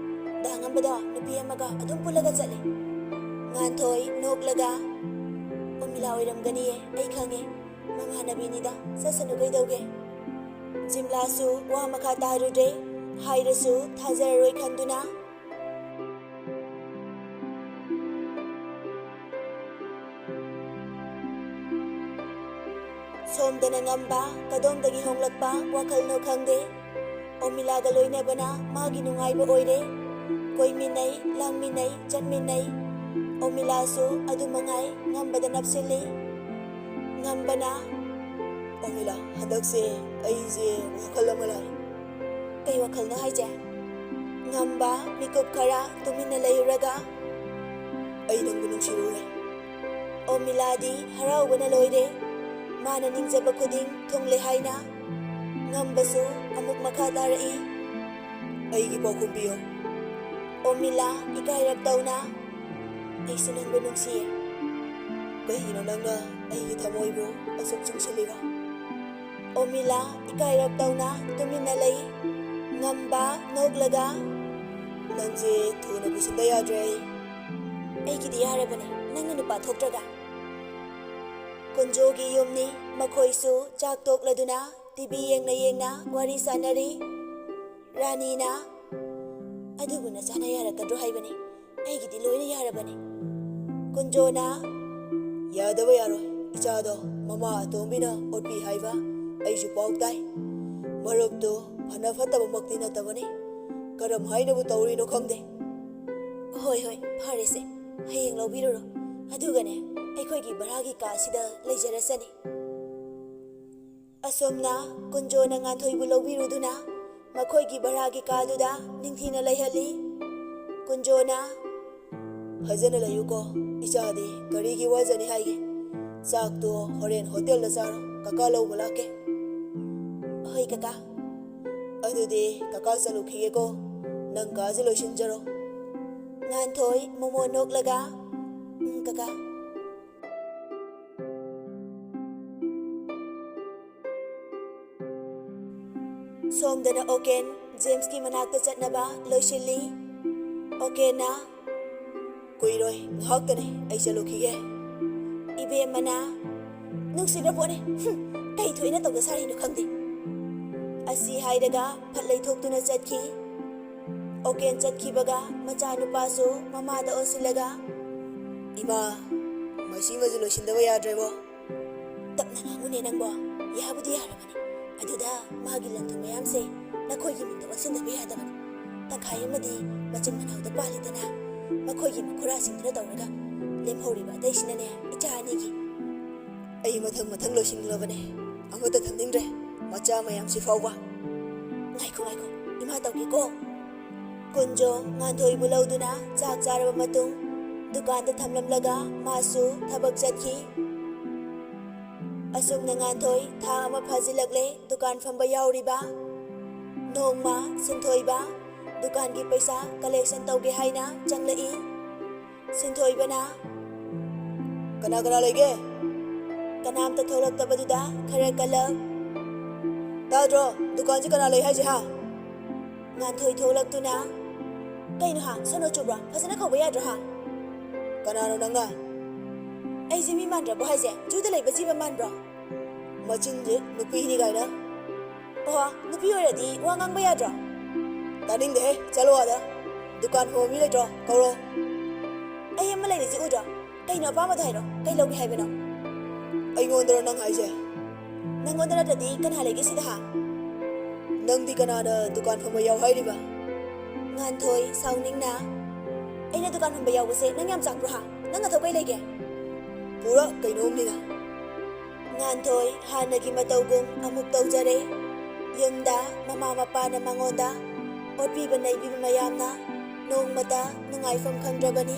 ꯗꯥ ꯉꯝꯕꯗꯣ ꯅꯨꯄꯤ ꯑꯃꯒ ꯑꯗꯨꯝ ꯄꯨꯜꯂꯒ ꯆꯠꯂꯦ꯫" ꯉꯥꯟꯊꯣꯏ ꯅꯣꯛꯂꯒ, "ꯑꯣꯃꯤꯂꯥ ꯑꯣꯏꯔꯝꯒꯅꯤꯌꯦ, ꯑꯩ ꯈꯪꯉꯦ꯫ ꯃꯃꯥꯟꯅꯕꯤꯅꯤꯗ, ꯆꯠꯁꯅꯨ ꯀꯩꯗꯧꯒꯦ?" ꯖꯤꯝꯂꯥꯁꯨ ꯋꯥ ꯃꯈꯥ ꯇꯥꯔꯨꯗ꯭ꯔꯦ꯫ ꯍꯥꯏꯔꯁꯨ ꯊꯥꯖꯔꯔꯣꯏ ꯈꯟꯗꯨꯅ, ꯁꯣꯝꯗꯅ ꯉꯝꯕ ꯀꯗꯣꯝꯗꯒꯤ ꯍꯣꯡꯂꯛꯄ ꯋꯥꯈꯜꯅꯣ ꯈꯪꯗꯦ꯫ ꯑꯣꯃꯤꯂꯥꯒ ꯂꯣꯏꯅꯕꯅ ꯃꯥꯒꯤ ꯅꯨꯡꯉꯥꯏꯕ ꯑꯣꯏꯔꯦ꯫ ꯀꯣꯏꯃꯤꯟꯅꯩ, ꯂꯥꯡꯃꯤꯟꯅꯩ, ꯆꯠꯃꯤꯟꯅꯩ꯫ ꯑꯣꯃꯤꯂꯥꯁꯨ ꯑꯗꯨ ꯃꯉꯥꯏ, ꯉꯝꯕꯗ ꯅꯞꯁꯤꯜꯂꯤ꯫ ꯉꯝꯕꯅ, "ꯑꯣꯃꯤꯂꯥ, ꯍꯟꯗꯛꯁꯦ ꯑꯩꯁꯦ ꯋꯥꯈꯜ ꯑꯃ ꯂꯥꯛꯑꯦ꯫" "ꯀꯩ ꯋꯥꯈꯜꯅꯣ ꯍꯥꯏꯁꯦ?" ꯉꯝꯕ ꯃꯤꯀꯨꯞ ꯈꯔ ꯇꯨꯃꯤꯟꯅ ꯂꯩꯔꯨꯔꯒ, "ꯑꯩ ꯅꯪꯕꯨ ꯅꯨꯡꯁꯤꯔꯨꯔꯦ꯫" ꯑꯣꯃꯤꯂꯥꯗꯤ ꯍꯔꯥꯎꯕꯅ ꯂꯣꯏꯔꯦ꯫ ꯃꯥꯅ ꯅꯤꯡꯖꯕ ꯈꯨꯗꯤꯡ ꯊꯨꯡꯂꯦ ꯍꯥꯏꯅ ꯉꯝꯕꯁꯨ ꯑꯃꯨꯛ ꯃꯈꯥ ꯇꯥꯔꯛꯏ꯫ "ꯑꯩꯒꯤ ꯄꯥꯎꯈꯨꯝ ꯄꯤꯌꯨ꯫" ꯑꯣꯃꯤꯂꯥ ꯏꯀꯥꯏꯔꯞ ꯇꯧꯅ, "ꯑꯩꯁꯨ ꯅꯪꯕꯨ ꯅꯨꯡꯁꯤꯌꯦ꯫" "ꯀꯩꯒꯤꯅꯣ ꯅꯪꯅ ꯑꯩꯒꯤ ꯊꯃꯣꯏꯕꯨ ꯑꯁꯨꯛ ꯆꯤꯡꯁꯤꯜꯂꯤꯕ?" ꯑꯣꯃꯤꯂꯥ ꯏꯀꯥꯏꯔꯞ ꯇꯧꯅ ꯇꯨꯃꯤꯟꯅ ꯂꯩ꯫ ꯉꯝꯕ ꯅꯣꯛꯂꯒ, "ꯅꯪꯁꯦ ꯊꯨꯅ ꯄꯨꯁꯤꯟꯕ ꯌꯥꯗ꯭ꯔꯦ ꯑꯩ꯫" "ꯑꯩꯒꯤꯗꯤ ꯌꯥꯔꯕꯅꯦ, ꯅꯪꯅ ꯅꯨꯄꯥ ꯊꯣꯛꯇ꯭ꯔꯒ꯫" ꯀꯨꯟꯖꯣꯒꯤ ꯌꯨꯝꯅꯤ꯫ ꯃꯈꯣꯏꯁꯨ ꯆꯥꯛ ꯇꯣꯛꯂꯗꯨꯅ ꯇꯤꯚꯤ ꯌꯦꯡꯅ ꯌꯦꯡꯅ ꯋꯥꯔꯤ ꯁꯥꯟꯅꯔꯤ꯫ ꯔꯥꯅꯤꯅ, "ꯑꯗꯨꯕꯨ ꯅꯆꯥꯅ ꯌꯥꯔꯛꯀꯗ꯭ꯔꯣ ꯍꯥꯏꯕꯅꯤ? ꯑꯩꯒꯤꯗꯤ ꯂꯣꯏꯅ ꯌꯥꯔꯕꯅꯤ꯫" ꯀꯨꯟꯖꯣꯅ, "ꯌꯥꯗꯕ ꯌꯥꯔꯣꯏ꯫ ꯏꯆꯥꯗꯣ ꯃꯃꯥ ꯑꯇꯣꯝꯕꯤꯅ ꯑꯣꯠꯄꯤ ꯍꯥꯏꯕ ꯑꯩꯁꯨ ꯄꯥꯎ ꯇꯥꯏ꯫ ꯃꯔꯨꯞꯇꯨ ꯐꯅ ꯐꯠꯇꯕꯃꯛꯇꯤ ꯅꯠꯇꯕꯅꯤ꯫ ꯀꯔꯝ ꯍꯥꯏꯅꯕꯨ ꯇꯧꯔꯤꯅꯣ ꯈꯪꯗꯦ꯫" "ꯍꯣꯏ, ꯍꯣꯏ, ꯐꯔꯦꯁꯦ꯫ ꯍꯌꯦꯡ ꯂꯧꯕꯤꯔꯨꯔꯣ꯫ ꯑꯗꯨꯒꯅꯦ, ꯑꯩꯈꯣꯏꯒꯤ ꯚꯔꯥꯒꯤ ꯀꯥ ꯑꯁꯤꯗ ꯂꯩꯖꯔꯁꯅꯤ꯫" ꯑꯁꯣꯝꯅ ꯀꯨꯟꯖꯣꯅ ꯉꯥꯟꯊꯣꯏꯕꯨ ꯂꯧꯕꯤꯔꯨꯗꯨꯅ ꯃꯈꯣꯏꯒꯤ ꯚꯔꯥꯒꯤ ꯀꯥꯗꯨꯗ ꯅꯤꯡꯊꯤꯅ ꯂꯩꯍꯜꯂꯤ꯫ ꯀꯨꯟꯖꯣꯅ, "ꯐꯖꯅ ꯂꯩꯌꯨꯀꯣ, ꯏꯆꯥꯗꯤ ꯀꯔꯤꯒꯤ ꯋꯥꯖꯅꯤ ꯍꯥꯏꯒꯦ? ꯆꯥꯛꯇꯣ ꯍꯣꯔꯦꯟ ꯍꯣꯇꯦꯜꯗ ꯆꯥꯔꯣ, ꯀꯀꯥ ꯂꯧꯕ ꯂꯥꯛꯀꯦ꯫" "ꯍꯣꯏ, ꯀꯀꯥ꯫" "ꯑꯗꯨꯗꯤ ꯀꯀꯥ ꯆꯠꯂꯨꯈꯤꯒꯦꯀꯣ, ꯅꯪ ꯀꯥꯁꯦ ꯂꯣꯏꯁꯤꯟꯖꯔꯣ꯫" ꯉꯥꯟꯊꯣꯏ ꯃꯣꯃꯣꯟ ꯅꯣꯛꯂꯒ, "ꯎꯝ, ꯀꯀꯥ꯫" ꯁꯣꯝꯗꯅ ꯑꯣꯀꯦꯟ ꯖꯦꯝꯁꯀꯤ ꯃꯅꯥꯛꯇ ꯆꯠꯅꯕ ꯂꯣꯏꯁꯤꯜꯂꯤ꯫ ꯑꯣꯀꯦꯟꯅ, ꯀꯨꯏꯔꯣꯏ, ꯉꯥꯏꯍꯥꯛꯇꯅꯤ, ꯑꯩ ꯆꯠꯂꯨꯈꯤꯒꯦ꯫ ꯏꯕꯦꯝꯃꯅ, "ꯅꯨꯡꯁꯤꯈ꯭ꯔ ꯄꯣꯠꯅꯤ꯫ ꯍꯨꯝ, ꯀꯩ ꯊꯣꯛꯏꯅ ꯇꯧꯗ ꯁꯥꯔꯤꯅꯣ ꯈꯪꯗꯦ"꯫ ꯑꯁꯤ ꯍꯥꯏꯔꯒ ꯐꯠ ꯂꯩꯊꯣꯛꯇꯨꯅ ꯆꯠꯈꯤ꯫ ꯑꯣꯀꯦꯟ ꯆꯠꯈꯤꯕꯒ ꯃꯆꯥꯅꯨꯄꯥꯁꯨ ꯃꯃꯥꯗ ꯑꯣꯟꯁꯤꯜꯂꯒ, "ꯏꯃꯥ, ꯃꯁꯤꯃꯁꯨ ꯂꯣꯏꯁꯤꯟꯗꯕ ꯌꯥꯗ꯭ꯔꯦꯕꯣ"꯫ "ꯇꯞꯅ ꯉꯥꯡꯉꯨꯅꯦ ꯅꯪꯕꯣ, ꯌꯥꯕꯨꯗꯤ ꯌꯥꯔꯕꯅꯤ꯫ ꯑꯗꯨꯗ ꯃꯥꯒꯤ ꯂꯟ ꯊꯨꯝ ꯃꯌꯥꯝꯁꯦ ꯅꯈꯣꯏꯒꯤ ꯃꯤꯡꯗ ꯑꯣꯟꯁꯤꯟꯗꯕ ꯌꯥꯗꯕꯅꯤ꯫ ꯇꯪꯈꯥꯏ ꯑꯃꯗꯤ ꯃꯆꯤꯟ ꯃꯅꯥꯎꯗ ꯄꯥꯜꯂꯤꯗꯅ, ꯃꯈꯣꯏꯒꯤ ꯃꯈꯨꯔꯥꯁꯤꯡꯗꯨꯅ ꯇꯧꯔꯒ, ꯂꯦꯝꯍꯧꯔꯤꯕ ꯑꯇꯩꯁꯤꯅꯅꯦ ꯏꯆꯥ ꯑꯅꯤꯒꯤ"꯫ "ꯑꯩ ꯃꯊꯪ ꯃꯊꯪ ꯂꯣꯏꯁꯤꯟꯂꯕꯅꯦ, ꯑꯃꯠꯇ ꯊꯝꯅꯤꯡꯗ꯭ꯔꯦ, ꯃꯆꯥ ꯃꯌꯥꯝꯁꯤ ꯐꯥꯎꯕ"꯫ "ꯉꯥꯏꯈꯣ, ꯉꯥꯏꯈꯣ, ꯏꯃꯥ ꯇꯧꯒꯦꯀꯣ"꯫ ꯀꯨꯟꯖꯣ ꯉꯥꯟꯊꯣꯏꯕꯨ ꯂꯧꯗꯨꯅ ꯆꯥꯛ ꯆꯥꯔꯕ ꯃꯇꯨꯡ ꯗꯨꯀꯥꯟꯗ ꯊꯝꯂꯝꯂꯒ ꯃꯥꯁꯨ ꯊꯕꯛ ꯆꯠꯈꯤ꯫ ꯑꯁꯨꯝꯅ ꯉꯥꯟꯊꯣꯏ ꯊꯥ ꯑꯃ ꯐꯥꯖꯤꯜꯂꯛꯂꯦ ꯗꯨꯀꯥꯟ ꯐꯝꯕ ꯌꯥꯎꯔꯤꯕ꯫ ꯅꯣꯡꯃ ꯁꯤꯟꯊꯣꯏꯕ ꯗꯨꯀꯥꯟꯒꯤ ꯄꯩꯁꯥ ꯀꯂꯦꯛꯁꯟ ꯇꯧꯒꯦ ꯍꯥꯏꯅ ꯆꯪꯂꯛꯏ꯫ ꯁꯤꯟꯊꯣꯏꯕꯅ, "ꯀꯅꯥ ꯀꯅꯥ ꯂꯩꯒꯦ?" ꯀꯅꯥꯝꯇ ꯊꯣꯛꯂꯛꯇꯕꯗꯨꯗ ꯈꯔ ꯀꯜꯂꯛ꯫ "ꯇꯥꯗ꯭ꯔꯣ? ꯗꯨꯀꯥꯟꯁꯤ ꯀꯅꯥ ꯂꯩ ꯍꯥꯏꯁꯦ, ꯍꯥ?" ꯉꯥꯟꯊꯣꯏ ꯊꯣꯛꯂꯛꯇꯨꯅ, "ꯀꯩꯅꯣ ꯍꯥ? ꯁꯣꯅꯣ ꯆꯨꯕ꯭ꯔꯣ? ꯐꯖꯅ ꯀꯧꯕ ꯌꯥꯗ꯭ꯔꯣ ꯍꯥ?" "ꯀꯅꯥꯅꯣ ꯅꯪꯅ?" "ꯑꯩꯁꯦ ꯃꯤ ꯃꯥꯟꯗ꯭ꯔꯕꯣ ꯍꯥꯏꯁꯦ? ꯖꯨꯗ ꯂꯩꯕ ꯖꯤꯕ ꯃꯥꯟꯕ꯭ꯔꯣ?" "ꯃꯆꯤꯟꯁꯦ ꯅꯨꯄꯤꯅꯤ ꯀꯥꯏꯅ!" "ꯑꯣꯍꯣ, ꯅꯨꯄꯤ ꯑꯣꯏꯔꯗꯤ ꯋꯥ ꯉꯥꯡꯕ ꯌꯥꯗ꯭ꯔꯣ?" "ꯇꯥꯅꯤꯡꯗꯦꯍꯦ, ꯆꯠꯂꯣ ꯑꯥꯗ꯫ ꯗꯨꯀꯥꯟ ꯐꯝꯕ ꯃꯤ ꯂꯩꯇ꯭ꯔꯣ? ꯀꯧꯔꯣ"꯫ "ꯑꯩ ꯑꯃ ꯂꯩꯔꯤꯁꯦ ꯎꯗ꯭ꯔꯣ? ꯀꯩꯅꯣ ꯑꯄꯥꯝꯕꯗꯣ ꯍꯥꯏꯔꯣ, ꯀꯩ ꯂꯧꯒꯦ ꯍꯥꯏꯕꯅꯣ?" "ꯑꯩꯉꯣꯟꯗꯔꯣ ꯅꯪ ꯍꯥꯏꯁꯦ?" "ꯅꯪꯉꯣꯟꯗ ꯅꯠꯇ꯭ꯔꯗꯤ ꯀꯅꯥ ꯂꯩꯒꯦ ꯁꯤꯗ ꯍꯥ?" "ꯅꯪꯗꯤ ꯀꯅꯥꯅ ꯗꯨꯀꯥꯟ ꯐꯝꯕ ꯌꯥꯎ ꯍꯥꯏꯔꯤꯕ?" ꯉꯥꯟꯊꯣꯏ ꯁꯥꯎꯅꯤꯡꯅ, "ꯑꯩꯅ ꯗꯨꯀꯥꯟ ꯐꯝꯕ ꯌꯥꯎꯕꯁꯦ ꯅꯪ ꯌꯥꯝ ꯆꯥꯛꯄ꯭ꯔꯣ ꯍꯥ? ꯅꯪ ꯅꯊꯧ ꯀꯩ ꯂꯩꯒꯦ?" "ꯄꯨꯔꯥ ꯀꯩꯅꯣꯝꯅꯤꯅ"꯫ ꯉꯥꯟꯊꯣꯏ ꯍꯥꯟꯅꯒꯤ ꯃꯇꯧꯒꯨꯝ ꯑꯃꯨꯛ ꯇꯧꯖꯔꯦ꯫ ꯌꯨꯝꯗ ꯃꯃꯥ ꯃꯄꯥꯅ ꯃꯉꯣꯟꯗ ꯑꯣꯠꯄꯤꯕ ꯅꯩꯕꯤꯕ ꯃꯌꯥꯝꯅ ꯅꯣꯡꯃꯇ ꯅꯨꯡꯉꯥꯏꯐꯝ ꯈꯪꯗ꯭ꯔꯕꯅꯤ꯫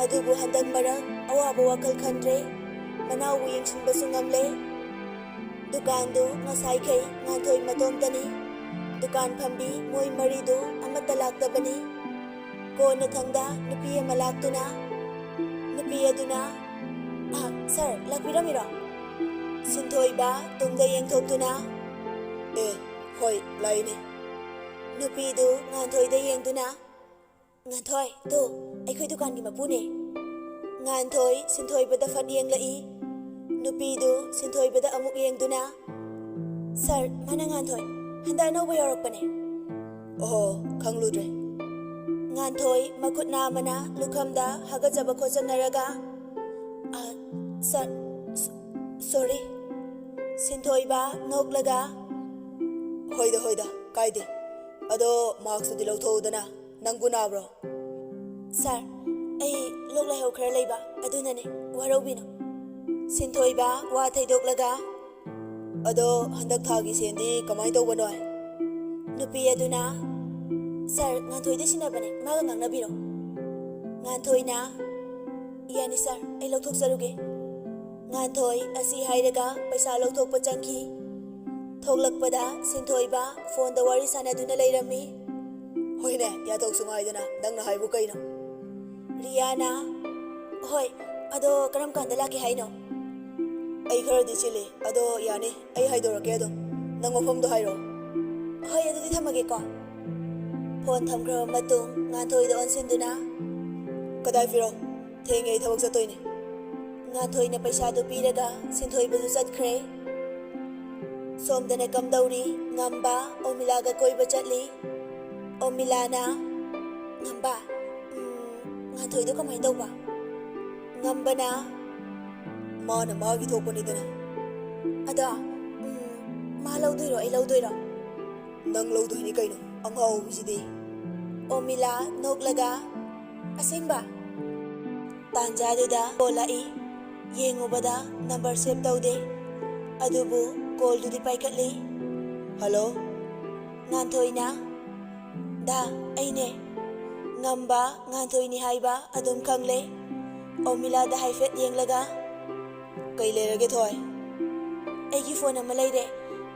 ꯑꯗꯨꯕꯨ ꯍꯟꯗꯛ ꯃꯔꯛ ꯑꯋꯥꯕ ꯋꯥꯈꯜ ꯈꯟꯗ꯭ꯔꯦ꯫ ꯃꯅꯥꯎꯕꯨ ꯌꯦꯡꯁꯤꯟꯕꯁꯨ ꯉꯝꯂꯦ꯫ ꯗꯨꯀꯥꯟꯗꯨ ꯉꯁꯥꯏꯈꯩ ꯉꯥꯟꯊꯣꯏ ꯃꯇꯣꯝꯇꯅꯤ꯫ ꯗꯨꯀꯥꯟ ꯐꯝꯕꯤ ꯃꯣꯏ ꯃꯔꯤꯗꯨ ꯑꯃꯠꯇ ꯂꯥꯛꯇꯕꯅꯤ꯫ ꯀꯣꯟꯅꯊꯪꯗ ꯅꯨꯄꯤ ꯑꯃ ꯂꯥꯛꯇꯨꯅ, ꯅꯨꯄꯤ ꯑꯗꯨꯅ, "ꯑ, ꯁꯥꯔ, ꯂꯥꯛꯄꯤꯔꯝꯃꯤꯔꯣ?" ꯁꯤꯟꯊꯣꯏꯕ ꯇꯨꯡꯗ ꯌꯦꯡꯊꯣꯛꯇꯨꯅ, "ꯑꯦ, ꯍꯣꯏ, ꯂꯥꯛꯏꯅꯦ"꯫ ꯅꯨꯄꯤꯗꯨ ꯉꯥꯟꯊꯣꯏꯗ ꯌꯦꯡꯗꯨꯅ, "ꯉꯥꯟꯊꯣꯏ, ꯇꯨ, ꯑꯩꯈꯣꯏ ꯗꯨꯀꯥꯟꯒꯤ ꯃꯄꯨꯅꯦ꯫ ꯉꯥꯟꯊꯣꯏ ꯁꯤꯟꯊꯣꯏꯕꯗ ꯐꯠ ꯌꯦꯡꯂꯛꯏ꯫ ꯅꯨꯄꯤꯗꯨ ꯁꯤꯟꯊꯣꯏꯕꯗ ꯑꯃꯨꯛ ꯌꯦꯡꯗꯨꯅ, "ꯁꯥꯔ, ꯃꯥꯅ ꯉꯥꯟꯊꯣꯏ, ꯍꯟꯗꯛ ꯑꯅꯧꯕ ꯌꯥꯎꯔꯛꯄꯅꯦ꯫" "ꯑꯣꯍꯣ, ꯈꯪꯂꯨꯗ꯭ꯔꯦ꯫" ꯉꯥꯟꯊꯣꯏ ꯃꯈꯨꯠ ꯅꯥꯝꯃꯅ ꯂꯨꯈꯝꯗ ꯍꯥꯒꯠꯆꯕ ꯈꯣꯠꯆꯟꯅꯔꯒ, "ꯑ, ꯁꯥꯔ, ꯁ-, ꯁꯣꯔꯤ꯫" ꯁꯤꯟꯊꯣꯏꯕ ꯅꯣꯛꯂꯒ, "ꯍꯣꯏꯗ, ꯍꯣꯏꯗ, ꯀꯥꯏꯗꯦ꯫ ꯑꯗꯣ ꯃꯥꯛꯁꯇꯨꯗꯤ ꯂꯧꯊꯣꯛꯎꯗꯅ꯫ ꯅꯪꯕꯨ ꯅꯥꯕ꯭ꯔꯣ?" "ꯁꯥꯔ, ꯑꯩ ꯂꯣꯛ ꯂꯥꯏꯍꯧ ꯈꯔ ꯂꯩꯕ, ꯑꯗꯨꯅꯅꯦ, ꯋꯥꯔꯧꯕꯤꯅꯨ꯫" ꯁꯤꯟꯊꯣꯏꯕ ꯋꯥ ꯊꯩꯗꯣꯛꯂꯒ, "ꯑꯗꯣ ꯍꯟꯗꯛ ꯊꯥꯒꯤ ꯁꯦꯟꯗꯤ ꯀꯃꯥꯏꯅ ꯇꯧꯕꯅꯣ?" ꯅꯨꯄꯤ ꯑꯗꯨꯅ, "ꯁꯥꯔ, ꯉꯥꯟꯊꯣꯏꯗ ꯁꯤꯟꯅꯕꯅꯦ, ꯃꯥꯒ ꯉꯥꯡꯅꯕꯤꯔꯣ꯫" ꯉꯥꯟꯊꯣꯏꯅ, "ꯌꯥꯅꯤ ꯁꯥꯔ, ꯑꯩ ꯂꯧꯊꯣꯛꯆꯔꯨꯒꯦ꯫" ꯉꯥꯟꯊꯣꯏ ꯑꯁꯤ ꯍꯥꯏꯔꯒ ꯄꯩꯁꯥ ꯂꯧꯊꯣꯛꯄ ꯆꯪꯈꯤ꯫ ꯊꯣꯛꯂꯛꯄꯗ ꯁꯤꯟꯊꯣꯏꯕ ꯐꯣꯟꯗ ꯋꯥꯔꯤ ꯁꯥꯟꯅꯗꯨꯅ ꯂꯩꯔꯝꯃꯤ꯫ "ꯍꯣꯏꯅꯦ, ꯌꯥꯊꯣꯛꯁꯨ ꯉꯥꯏꯗꯅ, ꯅꯪꯅ ꯍꯥꯏꯕꯨ ꯀꯩꯅꯣ?" ꯔꯤꯌꯥꯅ, "ꯍꯣꯏ, ꯑꯗꯣ ꯀꯔꯝ ꯀꯥꯟꯗ ꯂꯥꯛꯀꯦ ꯍꯥꯏꯅꯣ?" "ꯑꯩ ꯈꯔꯗꯤ ꯆꯤꯜꯂꯤ, ꯑꯗꯣ ꯌꯥꯅꯤ, ꯑꯩ ꯍꯥꯏꯗꯣꯔꯛꯀꯦ ꯑꯗꯨꯝ꯫ ꯅꯪ ꯃꯐꯝꯗꯣ ꯍꯥꯏꯔꯣ꯫" "ꯍꯣꯏ, ꯑꯗꯨꯗꯤ ꯊꯝꯃꯒꯦꯀꯣ꯫" ꯐꯣꯟ ꯊꯝꯈ꯭ꯔꯕ ꯃꯇꯨꯡ ꯉꯥꯟꯊꯣꯏꯗ ꯑꯣꯟꯁꯤꯟꯗꯨꯅ, "ꯀꯗꯥꯏ ꯐꯤꯔꯣ? ꯊꯦꯡꯉꯦ, ꯑꯩ ꯊꯕꯛ ꯆꯠꯇꯣꯏꯅꯦ꯫" ꯉꯥꯟꯊꯣꯏꯅ ꯄꯩꯁꯥꯗꯨ ꯄꯤꯔꯒ ꯁꯤꯟꯊꯣꯏꯕꯁꯨ ꯆꯠꯈ꯭ꯔꯦ꯫ ꯁꯣꯝꯗꯅ ꯀꯝꯗꯧꯔꯤ? ꯉꯝꯕ ꯑꯣꯃꯤꯂꯥꯒ ꯀꯣꯏꯕ ꯆꯠꯂꯤ꯫ ꯑꯣꯃꯤꯂꯥꯅ, "ꯉꯝꯕ, ꯎꯝ, ꯉꯥꯟꯊꯣꯏꯗꯣ ꯀꯃꯥꯏꯅ ꯇꯧꯕ?" ꯉꯝꯕꯅ, "ꯃꯥꯅ ꯃꯥꯒꯤ ꯊꯣꯛꯄꯅꯤꯗꯅ꯫" "ꯑꯗꯣ, ꯎꯝ, ꯃꯥ ꯂꯧꯗꯣꯏꯔꯣ, ꯑꯩ ꯂꯧꯗꯣꯏꯔꯣ?" "ꯅꯪ ꯂꯧꯗꯣꯏꯅꯤ ꯀꯩꯅꯣ, ꯑꯉꯥꯎꯕꯤꯁꯤꯗꯤ꯫" ꯑꯣꯃꯤꯂꯥ ꯅꯣꯛꯂꯒ, "ꯑꯁꯦꯡꯕ?" ꯇꯥꯟꯖꯥꯗꯨꯗ ꯀꯣꯜ ꯂꯥꯛꯏ꯫ ꯌꯦꯡꯉꯨꯕꯗ ꯅꯝꯕꯔ ꯁꯦꯚ ꯇꯧꯗꯦ꯫ ꯑꯗꯨꯕꯨ ꯀꯣꯜꯗꯨꯗꯤ ꯄꯥꯏꯈꯠꯂꯤ꯫ "ꯍꯜꯂꯣ?" ꯉꯥꯟꯊꯣꯏꯅ, "ꯗꯥ, ꯑꯩꯅꯦ꯫" ꯉꯝꯕ ꯉꯥꯟꯊꯣꯏꯅꯤ ꯍꯥꯏꯕ ꯑꯗꯨꯝ ꯈꯪꯂꯦ꯫ ꯑꯣꯃꯤꯂꯥꯗ ꯍꯥꯏꯐꯦꯠ ꯌꯦꯡꯂꯒ, "ꯀꯩ ꯂꯩꯔꯒꯦ ꯊꯣꯏ?" "ꯑꯩꯒꯤ ꯐꯣꯟ ꯑꯃ ꯂꯩꯔꯦ꯫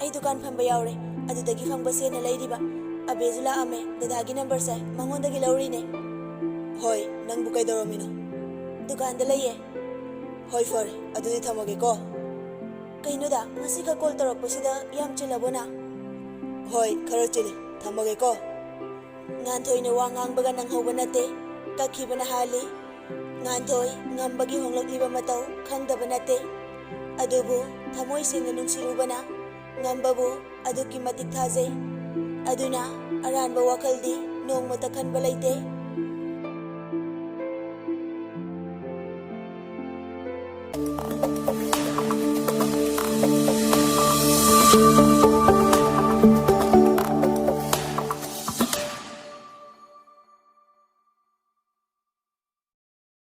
ꯑꯩ ꯗꯨꯀꯥꯟ ꯐꯝꯕ ꯌꯥꯎꯔꯦ꯫ ꯑꯗꯨꯗꯒꯤ ꯐꯪꯕ ꯁꯦꯟꯅ ꯂꯩꯔꯤꯕ꯫ ꯑꯕꯦꯁꯨ ꯂꯥꯛꯑꯝꯃꯦ꯫ ꯗꯗꯥꯒꯤ ꯅꯝꯕꯔꯁꯦ ꯃꯉꯣꯟꯗꯒꯤ ꯂꯧꯔꯤꯅꯦ꯫" "ꯍꯣꯏ, ꯅꯪꯕꯨ ꯀꯩꯗꯧꯔꯝꯃꯤꯅꯣ?" "ꯗꯨꯀꯥꯟꯗ ꯂꯩꯌꯦ꯫" "ꯍꯣꯏ, ꯐꯔꯦ꯫ ꯑꯗꯨꯗꯤ ꯊꯝꯃꯒꯦꯀꯣ꯫" "ꯀꯩꯅꯣꯗ, ꯉꯁꯤꯈꯛ ꯀꯣꯜ ꯇꯧꯔꯛꯄꯁꯤꯗ ꯌꯥꯝ ꯆꯤꯜꯂꯕꯣ ꯅꯪ?" "ꯍꯣꯏ, ꯈꯔ ꯆꯤꯜꯂꯤ꯫ ꯊꯝꯃꯒꯦꯀꯣ꯫" ꯉꯥꯟꯊꯣꯏꯅ ꯋꯥ ꯉꯥꯡꯕꯒ ꯅꯪꯍꯧꯕ ꯅꯠꯇꯦ꯫ ꯀꯛꯈꯤꯕꯅ ꯍꯥꯜꯂꯤ꯫ ꯉꯥꯟꯊꯣꯏ ꯉꯝꯕꯒꯤ ꯍꯣꯡꯂꯛꯂꯤꯕ ꯃꯇꯧ ꯈꯪꯗꯕ ꯅꯠꯇꯦ꯫ ꯑꯗꯨꯕꯨ ꯊꯃꯣꯏ ꯁꯦꯡꯅ ꯅꯨꯡꯁꯤꯔꯨꯕꯅ ꯉꯝꯕꯕꯨ ꯑꯗꯨꯛꯀꯤ ꯃꯇꯤꯛ ꯊꯥꯖꯩ꯫ ꯑꯗꯨꯅ ꯑꯔꯥꯟꯕ ꯋꯥꯈꯜꯗꯤ ꯅꯣꯡꯃꯇ ꯈꯟꯕ ꯂꯩꯇꯦ꯫